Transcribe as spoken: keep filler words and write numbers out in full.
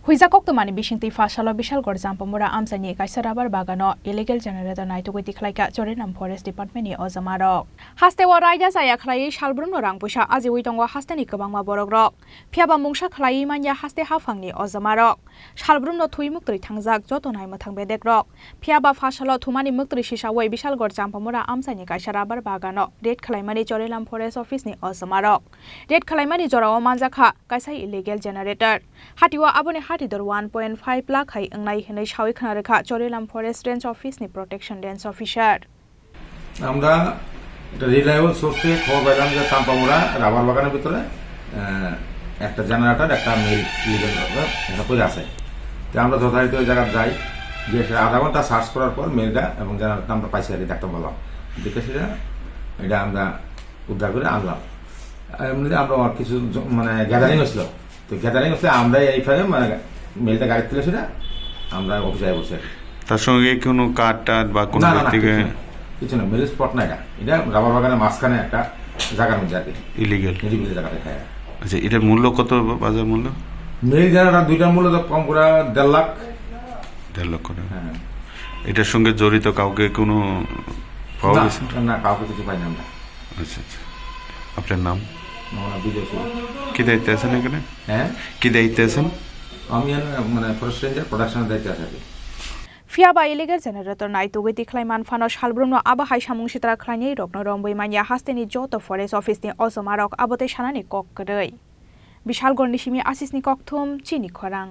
Huijak koktwmani bisingtwi pha salo Bishalgarh Champamura amchaini kaisa rubber bagano illegal generator naitugwi tikhlaikha Chorilam Forest Department ni ojomarok. Hasteo raida chaya khlaiwi salbrumno rang puisa ajiwi tongo hasteni kwbangma borokrok. Phiyaba mungsa khlaiwi manya haste haphangni ojomarok. Salbrumno thwi muktwi thangjak joto naimwthang bedekrok. Phiyaba pha salo thumani muktwi sisawi Bishalgarh Champamura amchaini kaisa rubber bagano raid khlaimani Chorilam Forest Office ni ojomarok. Raid khlaimani jorao manjakha kaisa illegal generator. Hatio aboni hatidor one point five lakh hai wngnai hwnwi sawi khna rwkha Chorilam Forest Range Office ni Protection Range Officer. আমরা একটা reliable source থেকে খবর পেলাম যে চাম্পামুড়া রাবার বাগানের ভিতরে আহ, একটা জেনারেটর, একটা মেইল লিগেল একটা করে আছে। তো আমরা যথারীতি ওই জায়গায় যাই, গিয়ে সেটা আধা ঘন্টা সার্চ করার পর মেইলটা এবং জেনারেটরটা আমরা পাইছি আর কি, দেখতে পেলাম। দেখে সেটা এটা আমরা উদ্ধার করে আনলাম। আর এমনিতে আমরা আমার কিছু জ- মানে গ্যাদারিং হয়েছিল, তো গ্যাদারিং হচ্ছে আমরা এইভাবে মানে মেইলটা গাড়ি তুলে সেটা আমরা অফিসে বসে আর কি। তার সঙ্গে কোনো কাঠ টাট বা কোনো না না না, ব্যক্তিকে? কিছু না, কিছু না, মেইল স্পট না এটা। এটা রাবার বাগানের মাঝখানে একটা জায়গার মধ্যে আর কি। ইলিগেল। নিরিবিলি জায়গাতে, হ্যাঁ। আচ্ছা, এটার মূল্য কত, বাজার মূল্য? মেইল জেনারেটর দুইটার মূল্য তো কম করে দেড় লাখ। দেড় লক্ষ টাকা। হ্যাঁ। এটার সঙ্গে জড়িত কাউকে কোনো পাওয়া না, গেছে? না, কাউকে কিছু পাইনি আমরা। আচ্ছা, আচ্ছা। আপনার নাম? আমার নাম বিজয় সিং। কি দায়িত্বে আছেন এখানে? হ্যাঁ? কি দায়িত্বে আছেন? আমি আর, মানে, ফরেস্ট রেঞ্জার প্রোডাকশনের দায়িত্বে আছি আর কি। Phiyaba illegal generator naitugwi tikhlai manphano salbrumno abo hai samung sitra khlainai rokno romwi manya hasteni joto forest office ni ojomarok abo tei sanani kok kwrwi. Bishalgarh ni simi Ashish ni kokthum chini khorang.